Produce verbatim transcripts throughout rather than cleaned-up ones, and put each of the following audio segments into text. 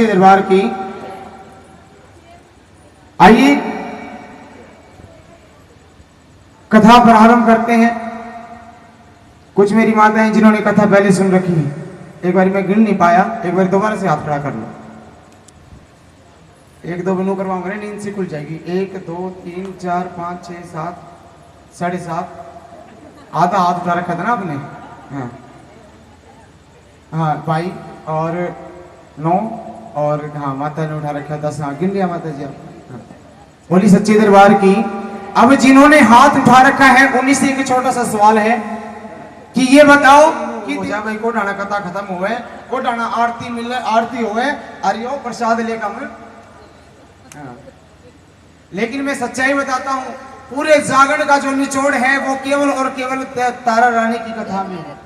दरबार की। आइए, कथा प्रारंभ करते हैं। कुछ मेरी माताएं जिन्होंने कथा पहले सुन रखी है, एक बार मैं गिन नहीं पाया, एक बार दोबारा से हाथ खड़ा कर लो। एक दो बिनू करवाऊंगा, नींद से खुल जाएगी। एक, दो, तीन, चार, पाँच, छः, सात, साढ़े सात। आधा हाथ उठा रखा था ना आपने। हाँ, हाँ भाई, और नौ, और हाँ, माता ने उठा रखा है दस। हाँ, गिन लिया माता जी आप। हाँ। बोली सच्चे दरबार की। अब जिन्होंने हाथ उठा रखा है, उन्हीं से एक छोटा सा सवाल है कि ये बताओ कि हो जा भाई, को डाना कथा खत्म होवे, को डाना आरती मिले, आरती होवे, और यो प्रसाद लेकर हम। हाँ। लेकिन मैं सच्चाई बताता हूँ, पूरे जागरण का जो निचोड़ है, वो केवल और केवल त-, तारा रानी की कथा में है।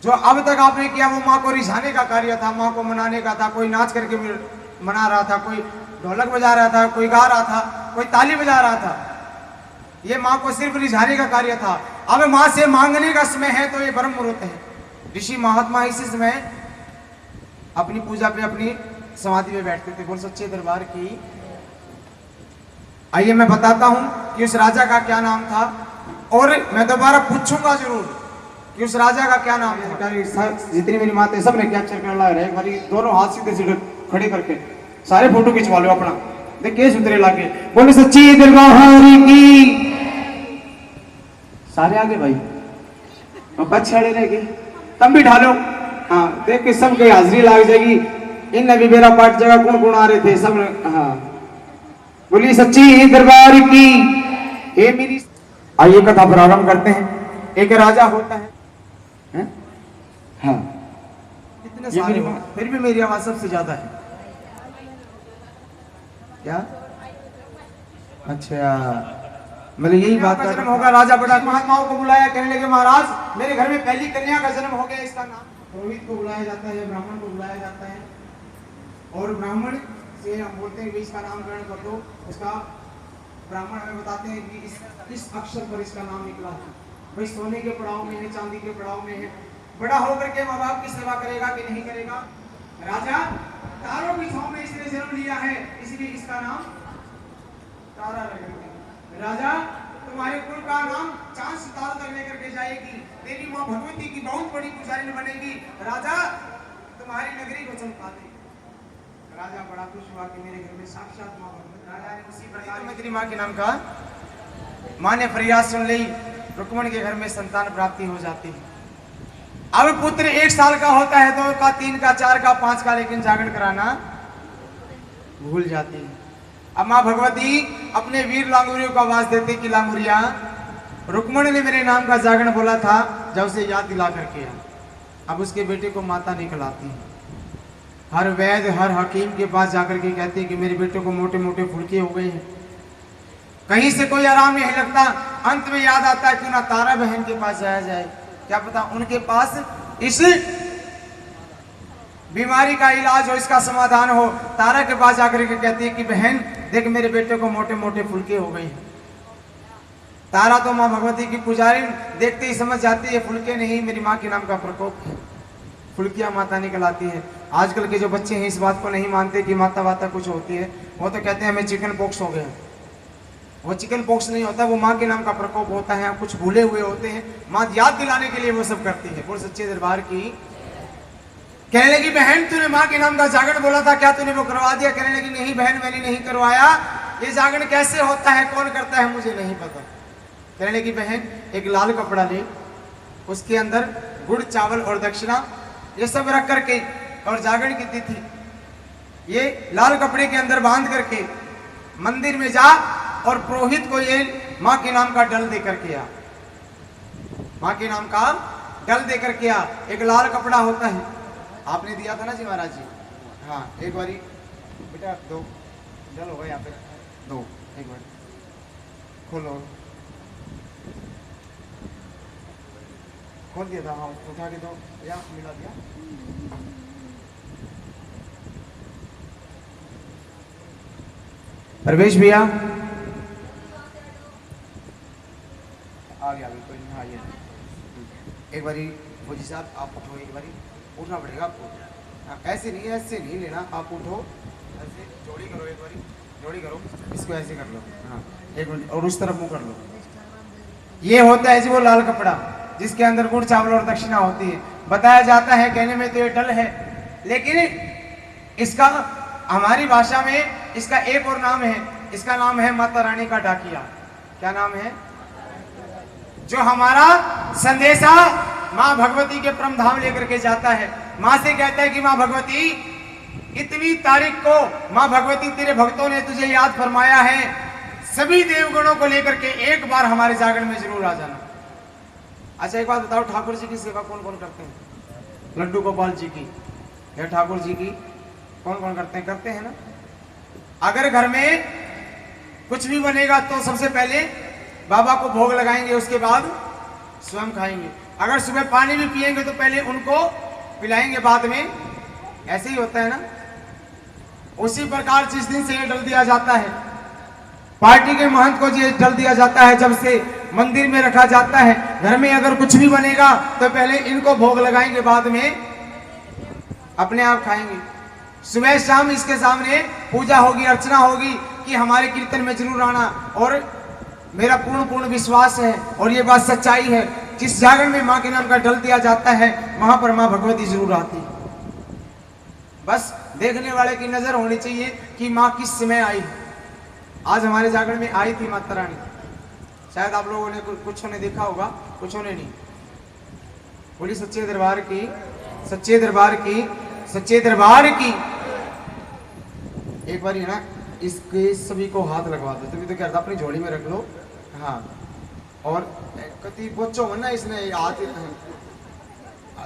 जो अब तक आपने किया, वो माँ को रिझाने का कार्य था, माँ को मनाने का था। कोई नाच करके मिल-, मना रहा था, कोई ढोलक बजा रहा था, कोई गा रहा था, कोई ताली बजा रहा था। ये माँ को सिर्फ रिझाने का कार्य था। अब माँ से मांगने का समय है, तो ये ब्रह्म मुहूर्त है। ऋषि महात्मा इसी समय अपनी पूजा पे, अपनी समाधि पे बैठते थे। बोल सच्चे दरबार की। आइए, मैं बताता हूँ कि उस राजा का क्या नाम था, और मैं दोबारा पूछूंगा जरूर कि उस राजा का क्या नाम था। जितनी मेरी माते, सब ने कैप्चर करने लग रहे, एक बारी दोनों हाथ सीधे सीधे खड़े करके सारे फोटो खिंचवा लो अपना। देख, केस उतरे लागे। बोले सच्ची दरबार की। सारे आगे भाई, और बच्चे अड़े रह गए। तम भी ढालो। हाँ, देख के सबके हाजिरी लाग जाएगी। इन अभी मेरा पाठ जगह कौन कौन आ रहे थे, सब। हाँ, बोलिए सच्ची दरबार की। हे मेरी, आइए, कथा प्रारंभ करते हैं। एक राजा होता है। हैं? हाँ। इतने ये सारे मेरी हो, माँ। फिर भी मेरी आवाज सबसे ज्यादा है। क्या? अच्छा, मतलब, यही बात का जन्म होगा। राजा बड़ा महात्माओं को बुलाया, कहने लगे, महाराज, मेरे घर में पहली कन्या का जन्म हो गया, इसका नाम। पुरोहित को बुलाया जाता है, ब्राह्मण को बुलाया जाता है, और ब्राह्मण से हम बोलते हैं कि इसका नामकरण कर दो। उसका, ब्राह्मण हमें बताते हैं कि इस, इस अक्षर पर इसका नाम निकला है। भाई, सोने के पड़ाव में है, चांदी के पड़ाव में है, बड़ा होकर के माँ बाप की सेवा करेगा कि नहीं करेगा? राजा, तारों की छांव में इसने जन्म लिया है, इसलिए इसका नाम तारा रख दिया। राजा, तुम्हारे कुल का नाम चांद सितारों तक लेकर के जाएगी। तेरी माँ भगवती की बहुत बड़ी पुजारिन बनेगी। राजा, तुम्हारी नगरी को चमका देगी। राजा बड़ा खुश हुआ कि मेरे घर में साक्षात माँ भगवती। राजा ने उसी प्रकार, मैत्री माँ के नाम का, माँ ने फरियाद सुन ली, रुक्मण के घर में संतान प्राप्ति हो जाती है। अब पुत्र एक साल का होता है, दो का, तीन का, चार का, पांच का, लेकिन जागरण कराना भूल जाती है। अब माँ भगवती अपने वीर लांगुरियों को आवाज देती कि लांगुरिया, रुक्मण ने मेरे नाम का जागरण बोला था, जा उसे याद दिला करके आ। अब उसके बेटे को माता निकल आती है। हर वैद्य, हर हकीम के पास जाकर के कहती है कि मेरे बेटे को मोटे मोटे फुलके हो गए हैं, कहीं से कोई आराम नहीं लगता। अंत में याद आता है, क्यों ना तारा बहन के पास जाया जाए, क्या पता उनके पास इस बीमारी का इलाज हो, इसका समाधान हो। तारा के पास जाकर के कहती है कि बहन, देख, मेरे बेटे को मोटे मोटे फुलके हो गए हैं। तारा तो माँ भगवती की पुजारी, देखते ही समझ जाती है, फुलके नहीं, मेरी माँ के नाम का प्रकोप है। फुलकिया माता निकल आती है। आजकल के जो बच्चे हैं, इस बात को नहीं मानते कि माता वाता कुछ होती है। वो तो कहते हैं, हमें चिकन पॉक्स हो गया। वो चिकन पॉक्स नहीं होता, वो माँ के नाम का प्रकोप होता है। कुछ भूले हुए होते हैं, माँ याद दिलाने के लिए वो सब करती है। बोल सच्चे दरबार की। कहने लगी, बहन, तूने माँ के नाम का जागरण बोला था, क्या तूने वो करवा दिया? कहने लगी, नहीं बहन, मैंने नहीं करवाया। ये जागरण कैसे होता है, कौन करता है, मुझे नहीं पता। कहने लगी, बहन, एक लाल कपड़ा ले, उसके अंदर गुड़, चावल और दक्षिणा, ये सब रख करके, और जागरण की तिथि, ये लाल कपड़े के अंदर बांध करके मंदिर में जा और पुरोहित को ये माँ के नाम का डल दे करके आ। माँ के नाम का डल दे करके आ। एक लाल कपड़ा होता है, आपने दिया था ना जी महाराज जी। हाँ, एक बारी बेटा, दो डल होगा यहाँ पे, दो, एक बार खोलो, खोल दिया था। हाँ, उठा के दो, या मिला दिया। प्रवेश भैया, आ गया, बिल्कुल। हाँ, ये एक बारी फौजी साहब, आप उठो, एक बारी उठना पड़ेगा आपको। ऐसे नहीं, ऐसे नहीं लेना। आप उठो, ऐसे जोड़ी करो, एक बारी जोड़ी करो, इसको ऐसे कर लो। हाँ, एक मिनट, और उस तरफ मुंह कर लो। ये होता है जी वो लाल कपड़ा, जिसके अंदर गुड़, चावल और दक्षिणा होती है। बताया जाता है, कहने में तो ये डल है, लेकिन इसका, हमारी भाषा में इसका एक और नाम है। इसका नाम है माता रानी का डाकिया। क्या नाम है? जो हमारा संदेशा माँ भगवती के परम धाम लेकर के जाता है, माँ से कहता है कि माँ भगवती, इतनी तारीख को माँ भगवती, तेरे भक्तों ने तुझे याद फरमाया है, सभी देवगणों को लेकर के एक बार हमारे जागरण में जरूर आ जाना। अच्छा, एक बात बताओ, ठाकुर जी की सेवा कौन कौन करते हैं? लड्डू गोपाल जी की या ठाकुर जी की कौन कौन करते हैं? करते हैं ना। अगर घर में कुछ भी बनेगा तो सबसे पहले बाबा को भोग लगाएंगे, उसके बाद स्वयं खाएंगे। अगर सुबह पानी भी पिएंगे तो पहले उनको पिलाएंगे बाद में। ऐसे ही होता है ना। उसी प्रकार जिस दिन से ये डल दिया जाता है, पार्टी के महंत को ये डल दिया जाता है, जब से मंदिर में रखा जाता है, घर में अगर कुछ भी बनेगा तो पहले इनको भोग लगाएंगे, बाद में अपने आप खाएंगे। सुबह शाम इसके सामने पूजा होगी, अर्चना होगी कि हमारे कीर्तन में जरूर आना। और मेरा पूर्ण पूर्ण विश्वास है और ये बात सच्चाई है, जिस जागरण में माँ के नाम का डल दिया जाता है, वहां पर माँ भगवती जरूर आती है। बस देखने वाले की नजर होनी चाहिए कि माँ किस समय आई। आज हमारे जागरण में आई थी माता रानी, शायद आप लोगों ने कु-, कुछों ने देखा होगा, कुछों ने नहीं। बोली सच्चे दरबार की, सच्चे दरबार की, सच्चे दरबार की। एक बार ना इसके सभी को हाथ लगवा दो, तभी तो क्या था, अपनी झोली में रख लो। हाँ, और कति बच्चों में ना इसने हाथ,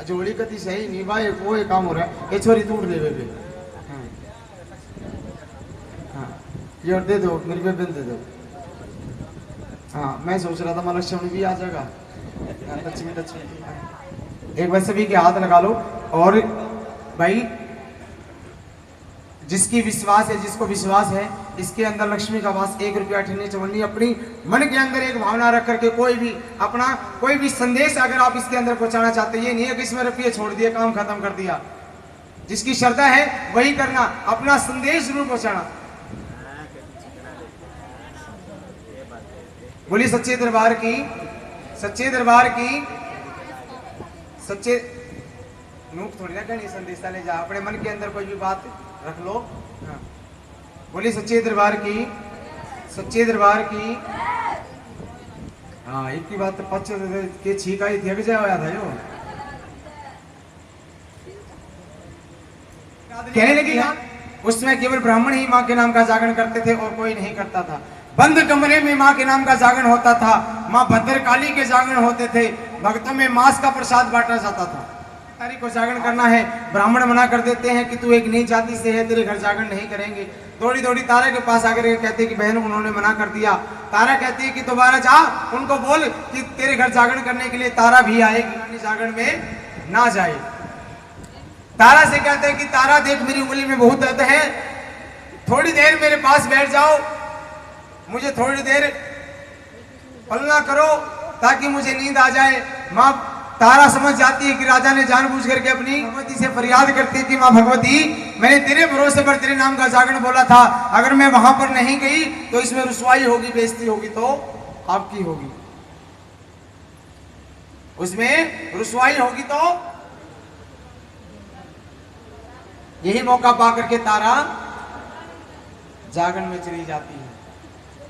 झोली कति सही नहीं भाई, वो एक काम हो रहा है, ये छोरी तोड़ ले बेबे। हाँ। हाँ, ये और दे दो, मेरी बेबे ने दे दो। हाँ, मैं सोच रहा था माँ लक्ष्मी भी आ जाएगा। हाँ, लक्ष्मी, लक्ष्मी। एक बार सभी के हाथ लगा लो। और भाई, जिसकी विश्वास है, जिसको विश्वास है, इसके अंदर लक्ष्मी का वास, एक रुपया ठिन्नी चवन्नी, अपनी मन के अंदर एक भावना रख करके कोई भी अपना, कोई भी संदेश अगर आप इसके अंदर पहुंचाना चाहते हैं, ये नहीं है कि इसमें रुपये छोड़ दिए, काम खत्म कर दिया। जिसकी श्रद्धा है वही करना, अपना संदेश जरूर पहुंचाना। बोली सच्चे दरबार की, सच्चे दरबार की, सच्चे नूक थोड़ी ना कहनी संदेशा ले जा, अपने मन के अंदर कोई भी बात रख लो। हाँ। बोली सच्चे दरबार की, सच्चे दरबार की। हाँ, एक ही बात तो पच के छीका ही थे, जाया होया था यो। कहने लगी, हाँ, उस समय केवल ब्राह्मण ही माँ के नाम का जागरण करते थे और कोई नहीं करता था। बंद कमरे में माँ के नाम का जागरण होता था। माँ भद्रकाली के जागरण होते थे। भक्तों में मांस का प्रसाद बांटा जाता था। तारीख को जागरण करना है, ब्राह्मण मना कर देते हैं कि तू एक नीच जाति से है, तेरे घर जागरण नहीं करेंगे। दौड़ी दौड़ी तारा के पास आकर के कहते हैं कि बहन, उन्होंने मना कर दिया। तारा कहती है कि दोबारा जा, उनको बोल कि तेरे घर जागरण करने के लिए तारा भी आएगी, रानी जागरण में ना जाए। तारा से कहते हैं कि तारा देख, मेरी उंगली में बहुत दर्द है, थोड़ी देर मेरे पास बैठ जाओ, मुझे थोड़ी देर पलना करो ताकि मुझे नींद आ जाए। माँ तारा समझ जाती है कि राजा ने जानबूझ करके अपनी भगवती से फरियाद करती है कि माँ भगवती, मैंने तेरे भरोसे पर तेरे नाम का जागरण बोला था, अगर मैं वहां पर नहीं गई तो इसमें रुसवाई होगी, बेइज्जती होगी, तो आपकी होगी, उसमें रुसवाई होगी। तो यही मौका पा करके तारा जागरण में चली जाती है।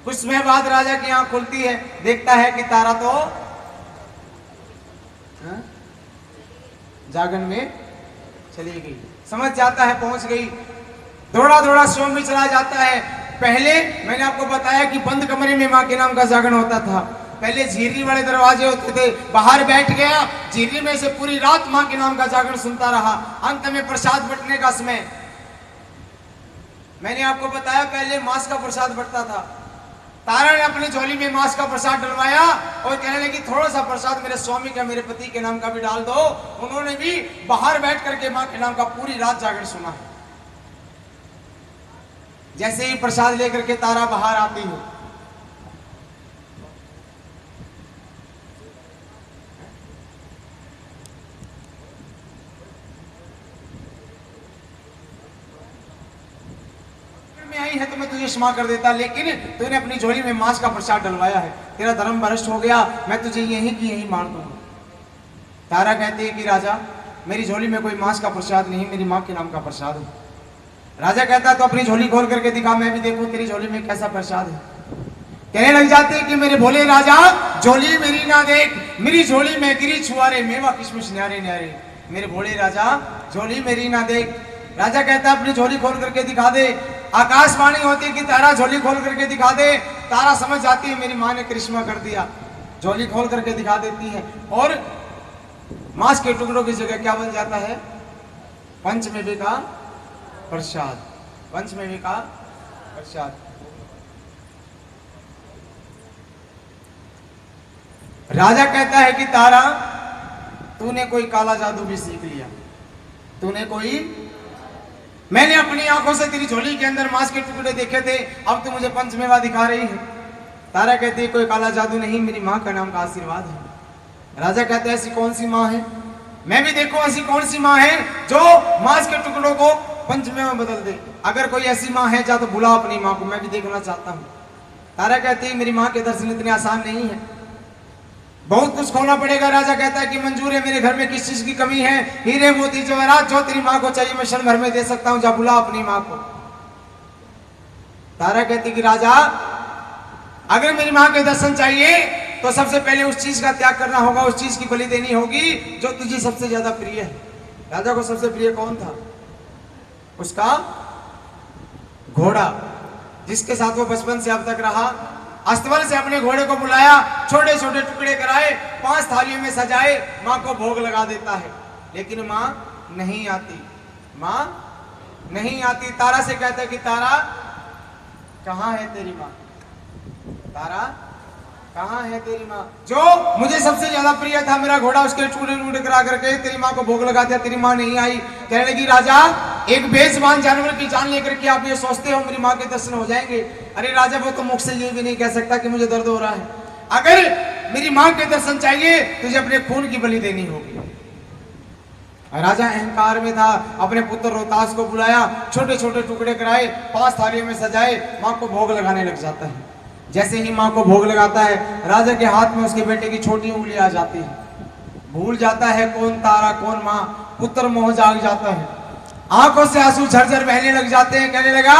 कुछ समय बाद राजा की आंख खुलती है, देखता है कि तारा तो, हाँ, जागरण में चली गई। समझ जाता है पहुंच गई, दौड़ा दौड़ा स्वयं भी चला जाता है। पहले मैंने आपको बताया कि बंद कमरे में माँ के नाम का जागरण होता था। पहले झीरी वाले दरवाजे होते थे, बाहर बैठ गया, झीरी में से पूरी रात माँ के नाम का जागरण सुनता रहा। अंत में प्रसाद बंटने का समय, मैंने आपको बताया, पहले मांस का प्रसाद बंटता था। तारा ने अपनी झोली में मांस का प्रसाद डलवाया और कहने लगी, थोड़ा सा प्रसाद मेरे स्वामी का, मेरे पति के नाम का भी डाल दो। उन्होंने भी बाहर बैठ करके माँ के नाम का पूरी रात जागरण सुना है। जैसे ही प्रसाद लेकर के तारा बाहर आती है, आई है तो मैं तुझे क्षमा कर देता, लेकिन तूने अपनी झोली में मांस का प्रसाद डलवाया है, तेरा धर्म भ्रष्ट हो गया, मैं तुझे यहीं की यहीं मार दूंगा। तारा कहती है कि राजा, मेरी झोली में कोई मांस का प्रसाद नहीं, मेरी माँ के नाम का प्रसाद है। राजा कहता, तो अपनी झोली खोल करके दिखा, मैं भी देखूं तेरी झोली में कैसा प्रसाद है। कहने लग जाते हैं कि मेरे भोले राजा, झोली मेरी ना देख, मेरी झोली में गिरी छुआरे, मेवा किशमिश न्यारे न्यारे। मेरे भोले राजा, झोली मेरी ना देख। राजा कहता, अपनी झोली खोल करके दिखा दे। आकाशवाणी होती कि तारा, झोली खोल करके दिखा दे। तारा समझ जाती है, मेरी माँ ने करिश्मा कर दिया। झोली खोल करके दिखा देती है और मांस के टुकड़ों की जगह क्या बन जाता है? पंचमेवे का प्रसाद। पंचमेवे का प्रसाद। राजा कहता है कि तारा, तूने कोई काला जादू भी सीख लिया, तूने कोई, मैंने अपनी आंखों से तेरी झोली के अंदर मांस के टुकड़े देखे थे, अब तू मुझे पंचमेवा दिखा रही है। तारा कहती है, कोई काला जादू नहीं, मेरी माँ का नाम का आशीर्वाद है। राजा कहता है, ऐसी कौन सी माँ है, मैं भी देखूं ऐसी कौन सी माँ है जो मांस के टुकड़ों को पंचमेवा में बदल दे। अगर कोई ऐसी माँ है, जा तो बुला अपनी माँ को, मैं भी देखना चाहता हूँ। तारा कहती है, मेरी माँ के दर्शन इतने आसान नहीं है, बहुत कुछ खोना पड़ेगा। राजा कहता है कि मंजूर है, मेरे घर में किस चीज की कमी है? हीरे मोती जवाहरात, जो तेरी माँ को चाहिए मैं क्षण भर में दे सकता हूँ, जा बुला अपनी माँ को। तारा कहती कि राजा, अगर मेरी माँ के दर्शन चाहिए तो सबसे पहले उस चीज का त्याग करना होगा, उस चीज की बलि देनी होगी जो तुझे सबसे ज्यादा प्रिय है। राजा को सबसे प्रिय कौन था? उसका घोड़ा, जिसके साथ वो बचपन से अब तक रहा। अस्तबल से अपने घोड़े को बुलाया, छोटे छोटे टुकड़े कराए, पांच थालियों में सजाए, माँ को भोग लगा देता है, लेकिन माँ नहीं आती। माँ नहीं आती। तारा से कहता है कि तारा, कहाँ है तेरी माँ? तारा, कहाँ है तेरी माँ? जो मुझे सबसे ज्यादा प्रिय था, मेरा घोड़ा, उसके टुकड़े टुकड़े करा करके तेरी माँ को भोग लगा दिया, तेरी माँ नहीं आई। कहने लगी, राजा, एक बेजुबान जानवर की जान लेकर के आप ये सोचते हो मेरी माँ के दर्शन हो जाएंगे? अरे राजा, वो तो मुख से ये भी नहीं कह सकता कि मुझे दर्द हो रहा है। अगर मेरी माँ के दर्शन चाहिए, तुझे अपने खून की बलि देनी होगी। राजा अहंकार में था, अपने पुत्र रोहतास को बुलाया, छोटे छोटे टुकड़े कराए, पांच थालियों में सजाए, माँ को भोग लगाने लग जाता है। जैसे ही माँ को भोग लगाता है, राजा के हाथ में उसके बेटे की छोटी उंगली आ जाती है। भूल जाता है कौन तारा, कौन माँ। पुत्र मोह जाग जाता है, आंखों से आंसू झरझर बहने लग जाते हैं। कहने लगा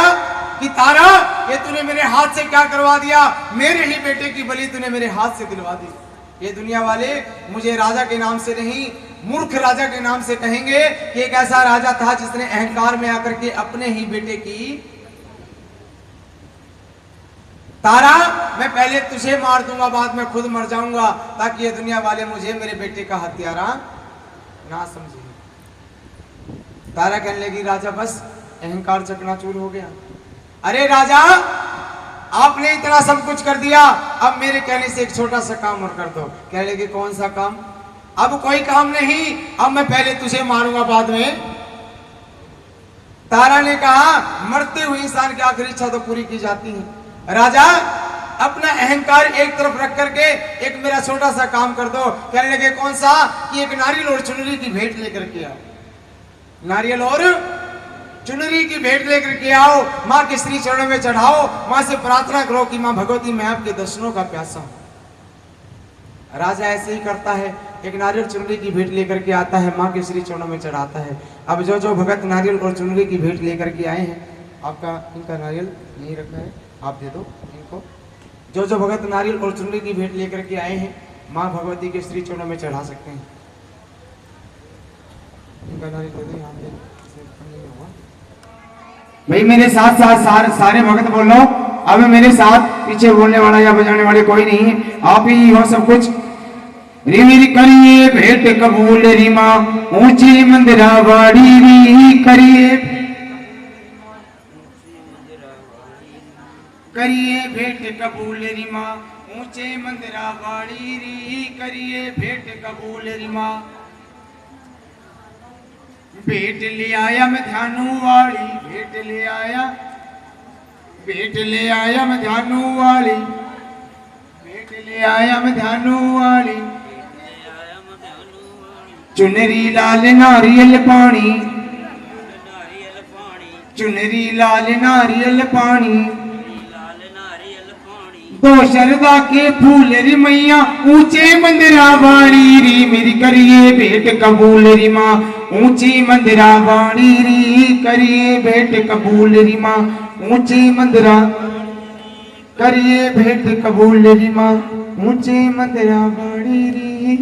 कि तारा, ये तूने मेरे हाथ से क्या करवा दिया? मेरे ही बेटे की बलि तूने मेरे हाथ से दिलवा दी। ये दुनिया वाले मुझे राजा के नाम से नहीं, मूर्ख राजा के नाम से कहेंगे कि एक ऐसा राजा था जिसने अहंकार में आकर के अपने ही बेटे की, तारा, मैं पहले तुझे मार दूंगा, बाद में खुद मर जाऊंगा, ताकि ये दुनिया वाले मुझे मेरे बेटे का हत्यारा ना समझें। तारा कहने लगी, राजा, बस, अहंकार चकनाचूर हो गया। अरे राजा, आपने इतना सब कुछ कर दिया, अब मेरे कहने से एक छोटा सा काम और कर दो। कहने लगी, कौन सा काम? अब कोई काम नहीं, अब मैं पहले तुझे मारूंगा, बाद में। तारा ने कहा, मरते हुए इंसान की आखिरी इच्छा तो पूरी की जाती है। राजा, अपना अहंकार एक तरफ रख करके एक मेरा छोटा सा काम कर दो। कहने लगे, कौन सा? कि एक नारियल और चुनरी की भेंट लेकर के आओ। नारियल और चुनरी की भेंट लेकर के आओ, माँ के श्री चरणों में चढ़ाओ, माँ से प्रार्थना करो कि माँ भगवती, मैं आपके दर्शनों का प्यासा हूँ। राजा ऐसे ही करता है, एक नारियल चुनरी की भेंट लेकर के आता है, माँ के श्री चरणों में चढ़ाता है। अब जो जो भगत नारियल और चुनरी की भेंट लेकर के आए हैं, आपका, इनका नारियल यहीं रखा है, आप दे दो इनको। जो जो भगत नारियल और चुनरी की भेंट लेकर के आए हैं, माँ भगवती के श्री चरणों में चढ़ा सकते हैं। इनका नारियल दे दो यहाँ पे, इससे उत्पन्न नहीं होगा। भाई, मेरे साथ साथ सार-, सारे भगत बोलो। अब मेरे साथ पीछे बोलने वाला या बजाने वाले कोई नहीं है, आप ही हो सब कुछ। रिमिर करिए भेंट कबूल री माँ, ऊंची मंदिरा वाली री करिए। करिए भेंट कबूल री माँ, ऊंचे मंदिरा वाली री, करिए भेंट कबूल री माँ। भेंट ले आया मैं ध्यानू वाली, भेंट ले आया, भेंट ले आया मैं ध्यानू वाली, भेंट ले आया मैं ध्यानू वाली। चुनरी लाल नारियल पानी, चुनरी लाल नारियल पानी, दो शरदा के फूल री मैया, ऊंचे मंदिरा वाली री, मेरी करिए भेंट कबूल री माँ। ऊंचे मंदिरा वाली री, करिए भेंट कबूल री माँ। ऊंचे मंदिरा, करिए भेंट कबूल री माँ। ऊंचे मंदिरा वाली री।